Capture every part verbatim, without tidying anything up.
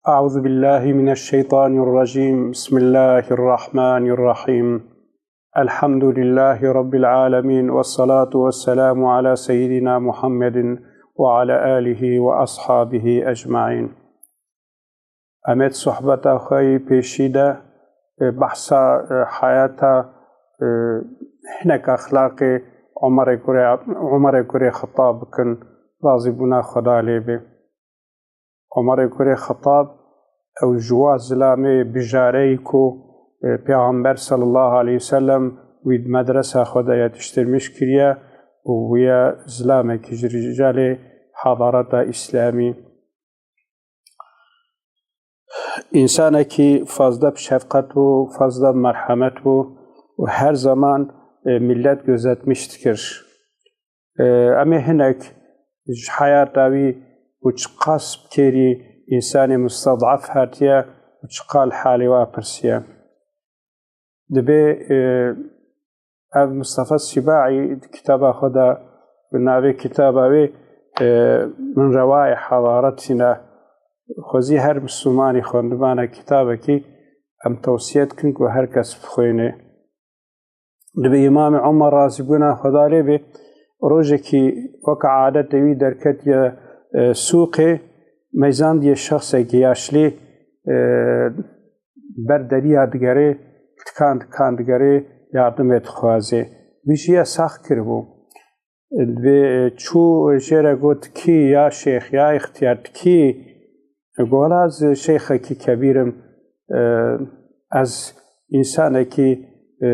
أعوذ بالله من الشيطان الرجيم. بسم الله الرحمن الرحيم. الحمد لله رب العالمين، والصلاة والسلام على سيدنا محمد وعلى آله وأصحابه أجمعين. Em ê di sohbeta xwe yê pêşî de, e, behsa, e, heyata, e, hinek exlaqê Umerê kurê, Umerê kurê Xetab bikin, razîbûna Xweda lê be. Umerê kurê Xetab, ew ji wa zilamê bijareyî ku, e, Pêxember sallallahu aleyhi ve sellem wî di medresa xwe de yetiştirmiş kiriye û wî ye zilamekî ji rijalê hadareta îslamî. Însanekî fazla bi şefqet bû, fazla bi merhemet bû û her zaman, e, millet gözetmiş dikir. E, em ê hinek ji heyata wî û çiqas bi kêrî însanê mustedaf hatiye û çiqa li halê wa pirsiye. Dibê, e, ev Mustafa Sîbaî di kitaba xwe de, bi navê kitaba wê, e, Min Rewayê Hadaretîne, xwezî her Mislimanî xwendibana kitabekî em tewsiye dikin ku her kes bixwîne. Dibê Îmamê Omer razîbûna Xweda lê bê, rojekî weke adetê wî derketiye, e, sûqê, meyzandiye şexsekî yaşlî, e, ber deriya digerê, tikan tikan digerê, yardimê dixwazê. Wî jî ya sax kiribû. Dibê, e, çû jê re got, "Kî ya şêx, ya îxtiyar, kî?" Got, "Wela ez şêxekî kebîr im, e, ez însanekî, e,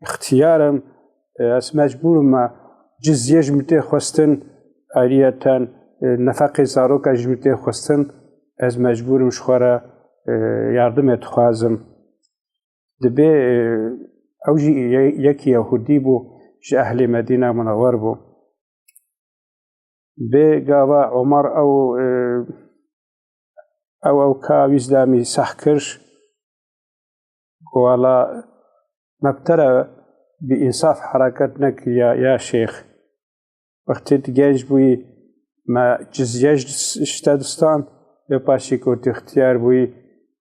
îxtiyar im, e, ez mecbûr im me cizyê ji min tê xwestin, ayriyeten, e, nefeqê zaroka ji min tê xwestin, ez mecbûr im ji xwe re, e, yardimê dixwazim." Dibê, e, ew jî ye-, yekî Yehûdî bû, ji ehlê Medîna Munewwer bû. Bê gava Omar ew, e, ew, ew ka wî zilamî seh kir, got, "Wela me bi te re bi însaf hereket nekiriya, ya şêx." Wextê tu genc bûyî, me cizye ji, ji te distan, lê paşê ku tu îxtiyar bûyî,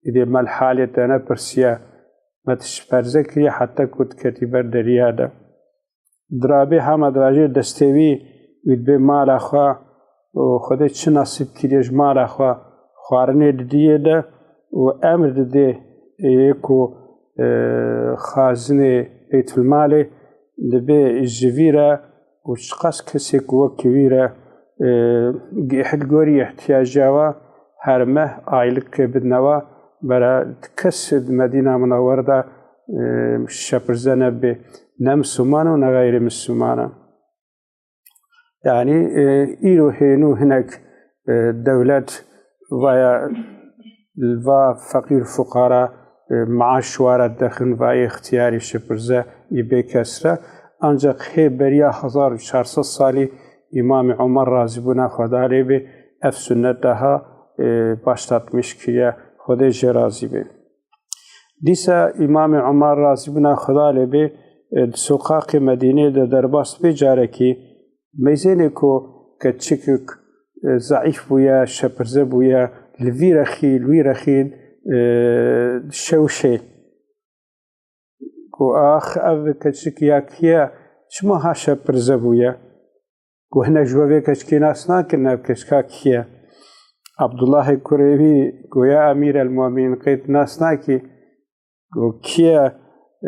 îdê me li halê te nepirsiye, me tu şperze kiriye heta ku tu ketî ber deriya de. Dirabê hema dirajê destê wî, wî dibê mala xwe û Xwedê çi nasîb kiriye ji mala xwe, xwarinê didiyê de û emr didê yê ku, e, xazinê Beytulmalê dibê ji vî re û çiqas kesê ku wekî wî re, e, gi-, li gorî ihtiyaca we her meh aylikê bidine we, bera kes di Medîna Munewwer de, e, şepirze nebe, ne Misliman û ne xeyrî Misliman e. Yanî, e, îro hênû hinek, e, dewlet vaya li va feqîr fuqara, e, maaş ware dixin, va ixtiyarî şipirze î bê kes re. Ancaq hê beriya hezar û çar sed salî Îmamê Omer razîbûna Xweda lê bê ev sunnet daha, e, başlatmiş kiriye. Xwedê jê razî bê. Dîsa Îmamê Omer razîbûna Xweda lê bê, e, di soqaqê Medînê de derbas bê carekî meyzênê ku keçikek, e, zeîf bûye, şepirze bûye, li vî rexî, li wî rexî, e, şewşê. Ku ax ev keçik ya kî ye, çima ha şepirze bûye? Ku hinek ji we vê keçikê nas nakin, ev keçika kî ye? Abdullahê kurê wî ku ya Emîr el Mu'mînîn qê tu nas nakî, ku kî ye?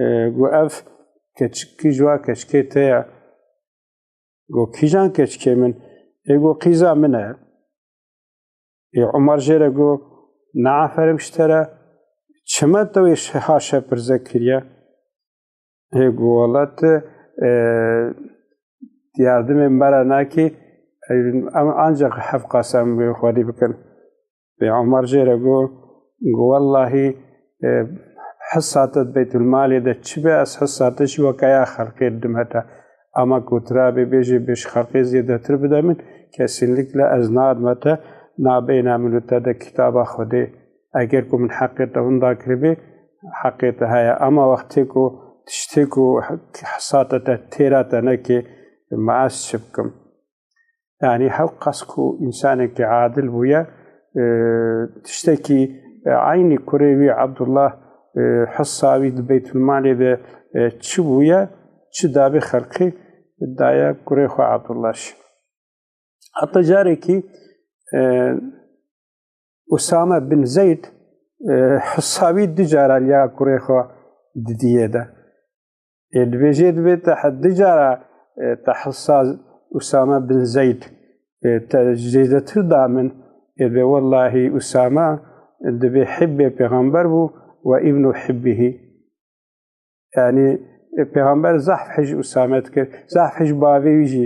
E, ku ev keçikî ji wa keçikê te ye. Got, kîjan keçikê min? Ê got, qîza min e. Ê Umar jê re got, ne aferim ji te re, çima te wê şe-, ha şepirze kiriye? Ê got, wela tu, e, yardimê me re nakî, e, em ancaq hevqasa em wê xwedî bikin. Bê Umar jê re got, got, wellahî, e, hisa te di Beytulmalê de çi be, ez hisa te jî weke ya xelqê didim heta. Ama ku tu rabê bêjê bê ji xelqê zêdetir bide min, kesinlikle ez nadime te, nabeyna min û te de kitaba Xwedê. Eger ku min heqê te winda kiribê, heqê te heye. Ama wextê ku tiştê ku hisa te te têra te nekê, ma ez çi bikim? Yanî hewqas ku însanekî adil bûye, e, tiştekî, e, eynî kurê wî Abdullah, e, hissa wî di Beytulmalê de, e, çi bûye, çi dabê xelkê daye kurê xwe Abdullah jî. Heta carekî, e, Usame bin Zeyd, e, hissa wî du cara liya kurê xwe didiyê de. Ê dibêjê dibê te he-, du cara, e, te hissa Usame bin Zeyd, e, te zêdetir da min, ê dibê wellahî Usame dibê hibbê pêxember bû we îbnu hibbihî. Yanî, e, pêxember zehf hij Usame dikir, zehf hij bavê wî jî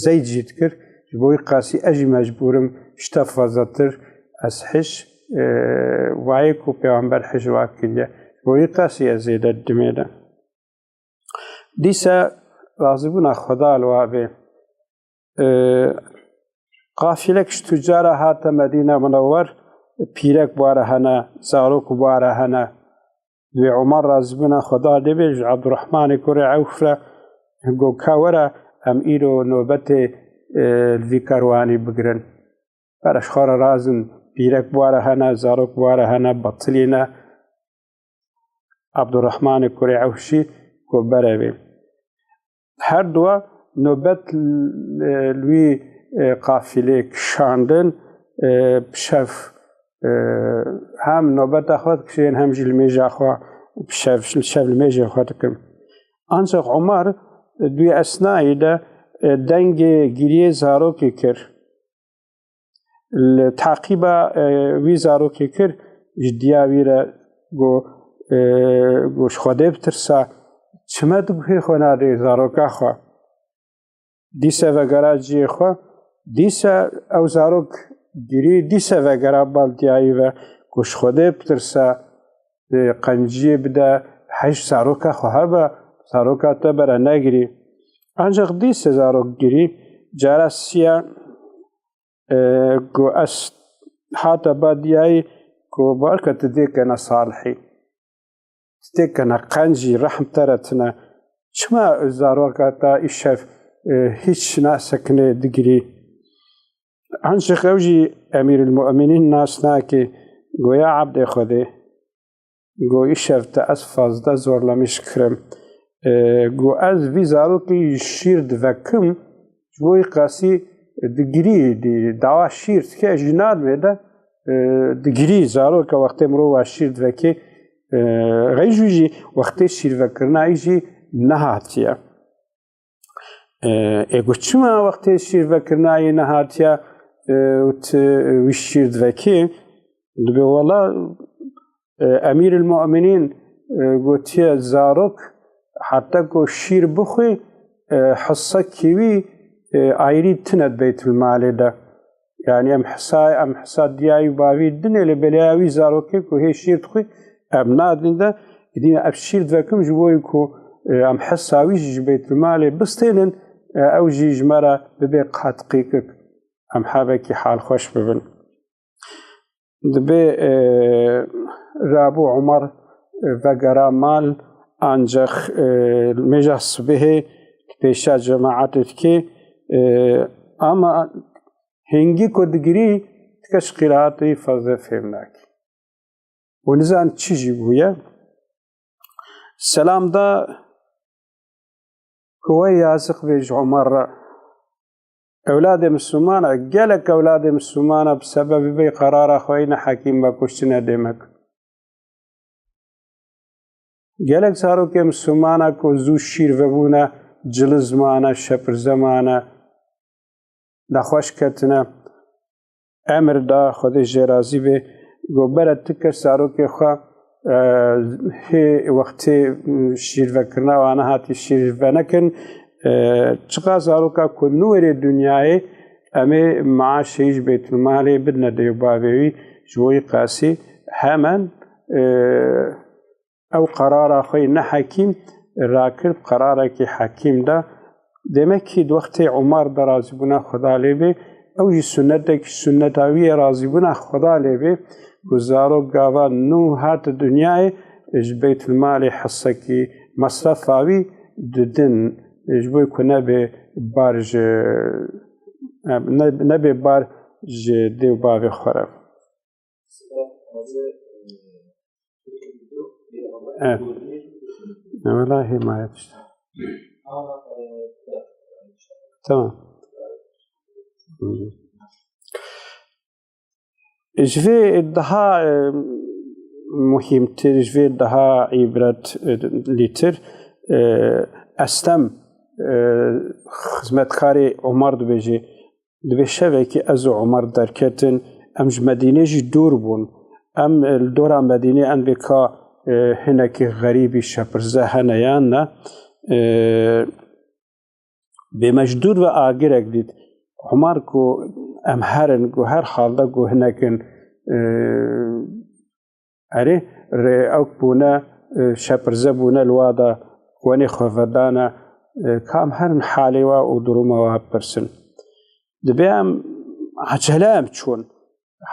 Zeyd jî dikir. Ji bo wî qasî ez jî mecbûr im ji te fazlatir ez hij, e, wayê ku pêxember hij wa kiriye. Ji bo wî qasî ez zêde dimê de. Dîse razîbûna Xweda li wa bê. E, qafîlek ji tucara hate Medîne Munewwer, pîrek bi wa re hene, zarok bi wa re hene. Dibê Umar razîbûna Xweda lê bê ji Abdurrahmanê kurê Ewf re got, ka were em îro nobetê, e, li vî kerwanî bigirin. Pere ji xwe re razin, pîrek bi wa re hene, zarok bi wa re hene, betilî ne. Abdurrahmanê kurê Ewf jî got, bere bê. Her dua nobet, e, li wî, e, qafîlê kişandin, e, bi şev, e, hem nobeta xwe dikişên, hem jî limêja xwe bi şev, şev limêjê xwe dikin. Ancaq Umar, e, di wî esnayî de, e, dengê giriyê zarokê kir. Li taqîba, e, wî zarokê kir, ji diya wî re got, e, got, ji Xwedê bitirsa, çima tu guhê xwe nadê zaroka xwe? Dîse vegera cihê xwe, dîse ew zarok girî, dîse vegera bal diyayî ve, got, ji Xwedê bitirsa, e, qenciyê bide, hej zaroka xwe hebe, zaroka te bere negirî. Ancaq dîse zarok girî, cara siya, e, ku ez hate ba diyayî ku barka tu dê kene salihî. Tu dê kene qencî, rehm te re tine. Çima zaroka te îşev, e, hîç nasekine digirî? Ancaq ew jî Emîrulmumînîn nas nake, goya Ebdê Xwedê. Go, îşev te ez fazla zorlemîş kirim. E, go, ez vî zarokî şîr divekim, ji bo wî qasî digirî, di-, dawa şîr dike, ez jî nadimê de, e, digirî zaroka wextê mirova şîr divekê, e, xey jû jî wextê şîrvekirina wî jî nehatiye. E, ê got, çima wextê şîrvekirina yê nehatiye, e, û tu wî şîr divekî? Dibê wela, e, Emîrulmumînîn, e, gotiye, zarok heta ku şîr bixwî, e, hisekî wî, e, ayrî tine di Beytulmalê de. Yanî em hisa, em hisa diyayî bavî dinê, lê belaya wî zarokê ku hê şîr dixwî, em nadin de, êdî ev şîr divekim ji bo ku, e, em hisa wî jî ji Beytulmalê bistênin, e, ew jî ji me re bibe qatqîkik. Em hebekî halxweş bibin. Dibê, e, rabû Umar, e, vegera mal, ancaq, e, mêja sibihê pêşa cemaetê dikê, e, ama hingî ku digirî, ti kes qîraatê fazla fêm nakî. Û nizan çi jî bûye. Selam da ku we yaziq bê ji Umar re. Ewladê Mislimana, gelek ewladê Mislimana bi sebebî vê qerara xwe yî ne hekîm ve kuştine demek. Gelek zarokê Mislimana ku zû şîr vebûne, ciliz mane, şepirze mane, nexweş ketine. Emir da, Xwedê jê razî bê, got, bere ti kes zarokê xwe, e, hê wextê şîrvekirina wan nehatî şîr venekin. E, çiqa zaroka ku nû wêrê dinyayê, em ê maaşê ji Beytulmalê bidine dê û bavê wî, ji bo wî qasî hemen, e, ew qerara xwe yê ne hekîm rakir bi qerarekî hekîm de. Demekî di wextê Umar de razîbûna Xweda lê bê, ew jî sunnetekî sunneta wî ye razîbûna Xweda lê bê, ku zarok gava nû hate dinyayê ji Beytulmalê hisekî mesrefa wî didin, ji bo ku nebe bar ji, ne-, nebe bar ji dê û bavê xwe re. Evet. Wela himayet işte. Tamam. Hı. Ji vê daha, e, muhîmtir, ji vê daha îbretlîtir, e, Estem, e, xizmetkarê Omar dibêje, dibê şevekî ez û Omar derketin, em ji Medînê jî dûr bûn. Em, e, li dora Medînê em bê ka, e, hinekî xerîbî şepirze hene yan ne, e, bê me ji dûr ve agirek dît. Omar ku em herin, ku her halde ku hinekin, e, erê, rê ew bûne, e, şepirze bûne li wa da, wenê xwe vedane, e, ka em herin halê wa û duruma wa bipirsin. Dibê em ecele em çûn.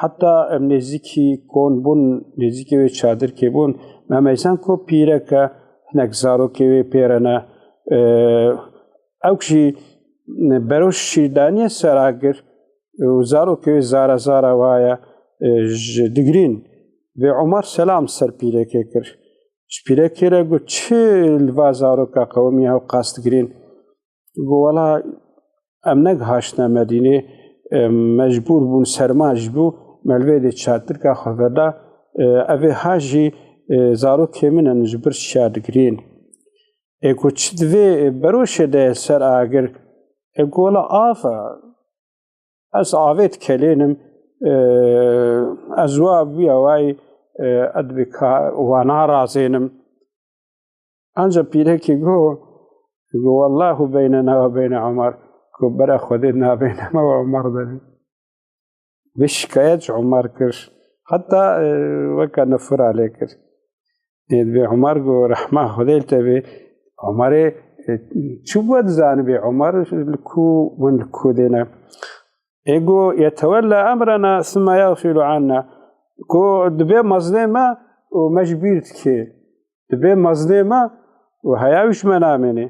Heta em nêzîkî kon bûn, nêzîkî wê çadirkê bûn, me meyzan ku pîrek e, hinek zarokê wê pê re ne. E, ew jî beroş şîr daniye ser agir û zarokê wê zara zara waye, e, ji digrîn. Vê Omar selam ser pîrekê kir. Ji pîrekê re got, çi li va zaroka qewimiya ew qas digrîn? Got, wela em negihaştine Medînê, e, mecbûr bûn, serma jî bû, me li vê dê çatirka xwe veda, e, evê ha jî, e, zarokê min in ji bir şiya digrîn. Ê ku çi divê, e, beroşê de ser agir? Ê ku wela av e, ez avê dikelênim, e, ez wa bûya wayî, e, ez dibê ka wa narazênim. Anca pîrekî got, got, "Wallahu beynena ve beyne Umar." Got, "Bera Xwedê nabêne me ve Umar de." Vê şikayet ji Umar kir. Heta, e, weke nifira lê kir. Ê, dibê Umar got, "Rehma Xwedê li te bê." Umarê, e, çi bû dizanibê Umar li ku, win li ku dêne. Ê got, "Yetewella emrena thumma yaghfilu anna." Ku dibê mezinê me û me ji bîr dikê. Dibê mezinê me û heya wî ji me namênê.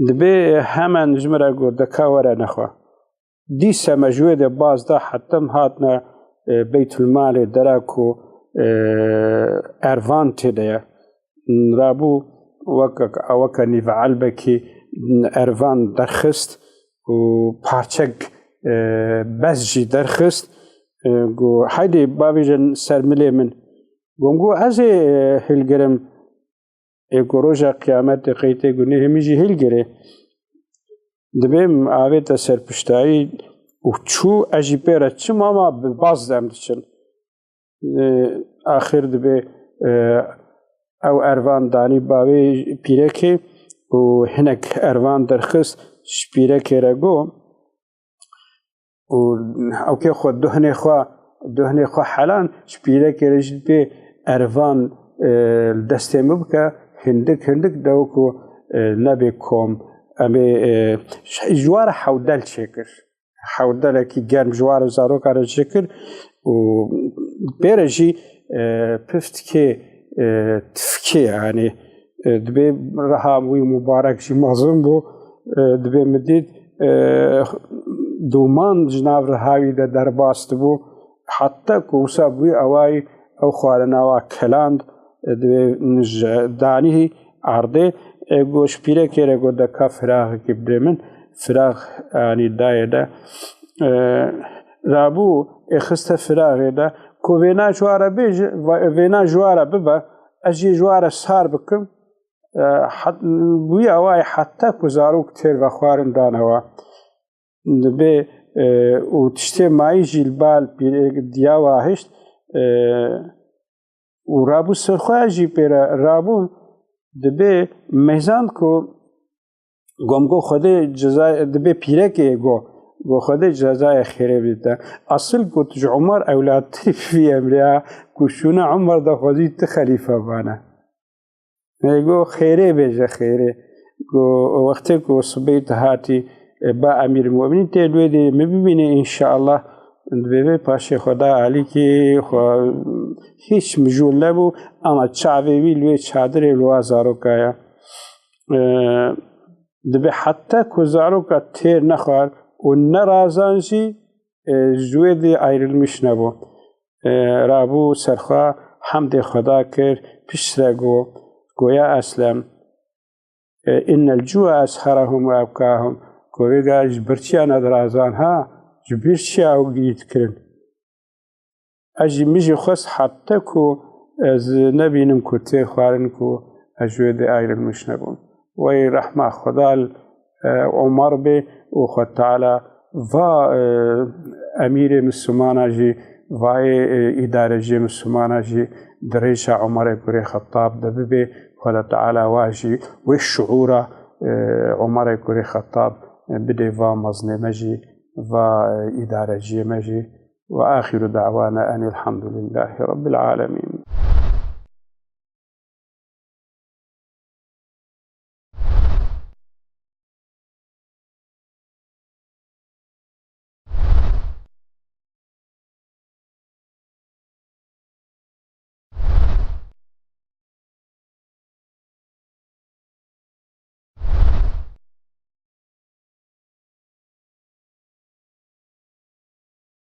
Dibê hemen ji min re got, "De ka were nexwe." Dîse me ji wê de baz da hetem hatine, e, Beytulmalê dera ku, e, ervan tê de ye. Rabû weke, weke nîve elbekî ervan derxist û parçek, e, bez jî derxist. E, got, "Haydê bavêje ser milê min." Got, "Got ez ê, e, hilgirim." Ê ku roja qiyametê qey tê gunehê min jî hilgirê. Dibê min avête serpiştayî û çû, ez jî pê re çim, ama bi baz de em diçin. E, axir dibê, e, ew ervan danî bavê pîrekê û hinek ervan derxist ji pîrekê re got, û ewkê xwe duhnê xwe, duhnê xwe helan, ji pîrekê re jî dibê ervan, e, li destê min bike, hindik hindik de wekû, e, nebê kom. Em ê, e, ji, ji wa re hewdel çêkir. Hewdelekî germ ji wa re zaroka re çêkir û pê re jî, e, piftikê, e, tifkê, yanî, e, dibê riha wî mubarek jî mezin bû, e, dibê min dît, e, dûman ji nav riha wî de derbas dibû. Heta ku wisa bûyî ewayî ew xwarina wa keland, e, dibê ji danî erdê, e, got ji pîrekê re got de ka firaxekî bidê min, firax, yanî dayê de. E, rabû, ê xiste firaxê de, ku vêna ji wa re bêje, va-, vêna ji wa re bibe, ez jê ji wa re sar bikim. E, het-, bûye awayê heta ku zarok têr vexwarin dane wa. Dibê, e, û tiştê mayî jî li bal pîrê diya wa hişt, e, û rabû serxwe jî pê re rabûn, dibê meyzand ku gom go Xwedê ceza, dibê pîrekê go, go Xwedê cezayê xêrê bidîte. Asil got ji Umar ewladtirî bi vî emrê ha, ku şûna Umar de xwezî ti xelîfe bane. Ê, go xêrê bêje, xêrê. Go wextê ku sibê te hatî, e, ba Emîrmumînîn tê li wê dê min bibîne înşeallah. Dibê vê paşê xwe da alîkî xwe hîç mijûl nebû, ama çavê wî li wê çadirê li wa zaroka ye. E, dibê heta ku zaroka têr nexwar û nerazan jî, e, ji wê dê ayrılmış nebû. E, rabû serxwe hemdê Xweda kir, piştre got, goya Eslem, e, innel cû'a esherahum ve ebkahum, ku vêga ji birçiya nedirazan ha, ji birçiya ew girî dikirin. Ez jî, min jî xwest heta ku ez nebînim ku tê xwarin ku ez ji wê dê ayrılmış nebûm. Wey rehma Xweda li, e, Omar bê û Xwed Teala va, e, emîrê Mislimana jî, vayê, e, îdareciyê Mislimana jî di rêşa Omarê kurê Xettab de bibê, Xweda Teala wa jî wê şuûra, e, Omarê kurê Xettab, e, bidê va mezinê me jî, va, e, îdareciyê me jî. وآخر دعوانا أن الحمد لله رب العالمين.